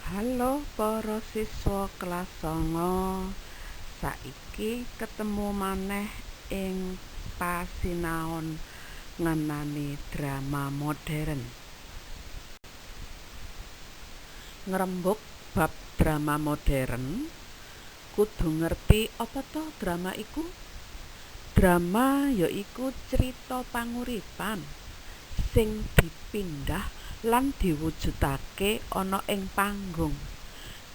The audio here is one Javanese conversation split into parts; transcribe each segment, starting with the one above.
Halo para siswa kelas 9. Saiki ketemu maneh ing pasinaon ngenani drama modern. Ngrembug bab drama modern, kudu ngerti apa to drama iku? Drama ya iku crita panguripan sing dipindhah lan diwujudake ana ing panggung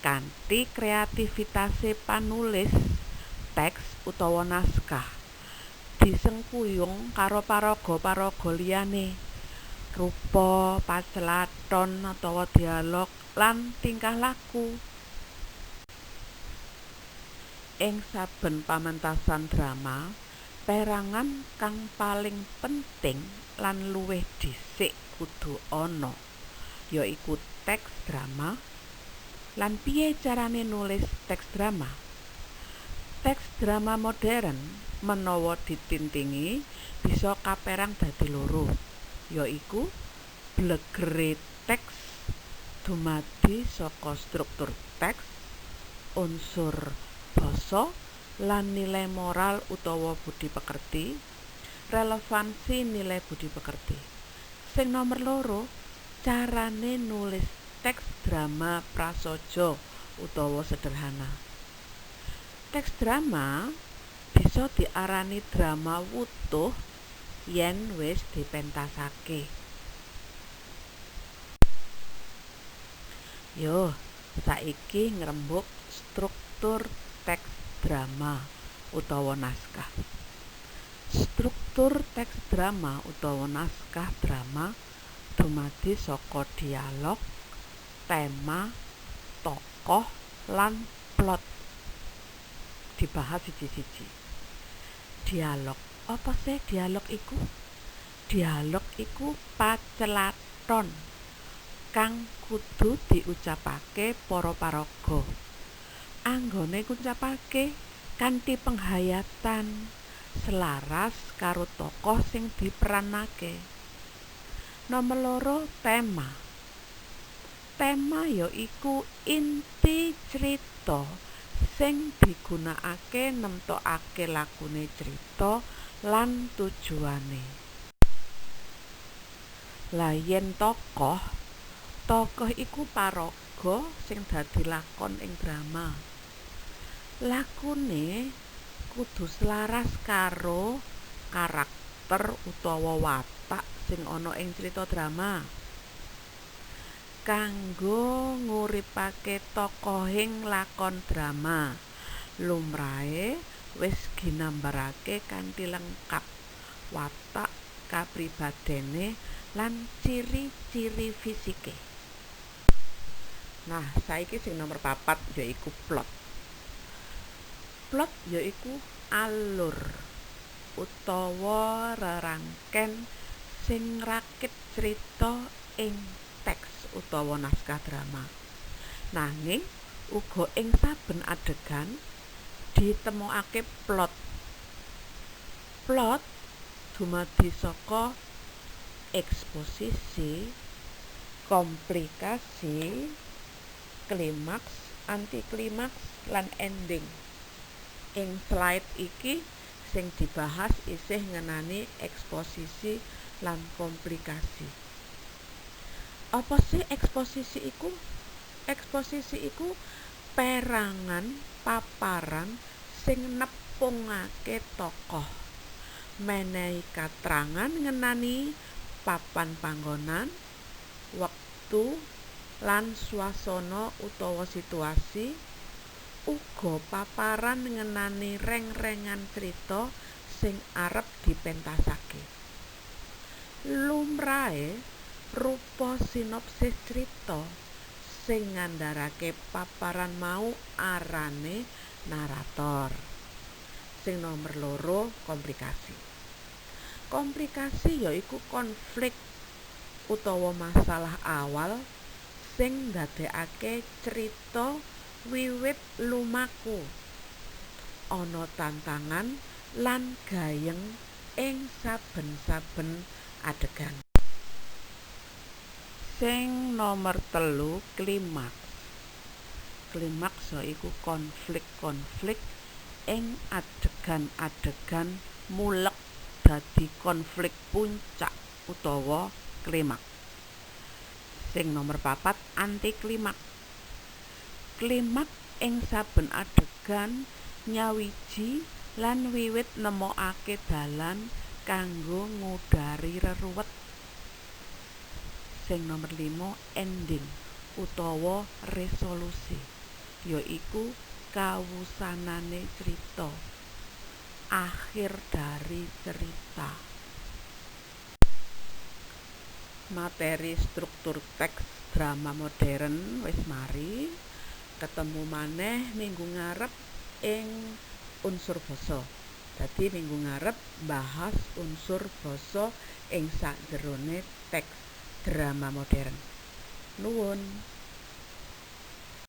kanthi kreativitase panulis teks utawa naskah, disengkuyung karo paraga-paraga liyane, rupa, pacelathon utawa dialog lan tingkah laku. Ing saben pamentasan drama, perangan kang paling penting lan luwih dhisik kudu ana yaiku teks drama. Lan piye carane nulis teks drama? Teks drama modern menawa ditintingi bisa kaperang dadi loro, yaiku blegere teks dumadi saka struktur teks, unsur basa lan nilai moral utawa budi pekerti, relevansi nilai budi pekerti. Sing nomer loro, carane nulis teks drama prasaja utawa sederhana. Teks drama bisa diarani drama wutuh yen wis dipentasake. Yo, saiki ngrembug struktur teks drama utawa naskah. Struktur teks drama utawa naskah drama dumadi saka dialog, tema, tokoh, lan plot. Dibahas siji-siji. Dialog. Apa sih dialog iku? Dialog iku pacelathon kang kudu diucapake para paraga. Anggone ngucapake kanthi penghayatan selaras karo tokoh sing diperanake. Nomer loro, tema. Tema ya iku inti crita sing digunakake nemtokake lakune crita lan tujuane. Lah yen tokoh, tokoh iku paraga sing dadi lakon ing drama. Lakune kudu selaras karo karakter utawa watak sing ana ing crita drama. Kanggo nguripake tokohing lakon drama, lumrahe wis ginambarake kanthi lengkap watak kapribadene lan ciri-ciri fisike. Nah, saiki sing nomor 4 yaiku plot. Plot yaiku alur utawa rerangken sing ngrakit crita ing teks utawa naskah drama. Nanging uga ing saben adegan ditemokake plot. Plot dumadi saka eksposisi, komplikasi, klimaks, antiklimaks, lan ending. Ing slide iki sing dibahas isih ngenani eksposisi lan komplikasi. Apa sih eksposisi iku? Eksposisi iku perangan paparan sing nepungake tokoh, menehi katrangan ngenani papan panggonan, wektu, lan swasana utawa situasi, uga paparan ngenani reng-rengan crita sing arep dipentasake. Lumrahe rupa sinopsis crita sing ngandharake paparan mau arane narator. Sing nomer loro, komplikasi. Komplikasi yaiku konflik utawa masalah awal sing ndadekake crita wiwit lumaku. Ana tantangan lan gayeng ing saben-saben adegan. Sing nomer 3, klimaks. Klimaks yaiku konflik-konflik ing adegan-adegan muleg dadi konflik puncak utawa klimaks. Sing nomer 4 antiklimaks. Klimaks ing saben adegan nyawiji lan wiwit nemokake dalan kanggo ngudari reruwet. Sing nomer 5 ending utawa resolusi, yaiku kawusanane crita, akhir dari cerita. Materi struktur teks drama modern wis mari. Ketemu maneh minggu ngarep ing unsur basa. Dadi minggu ngarep bahas unsur basa ing sakjerone teks drama modern. Nuwun.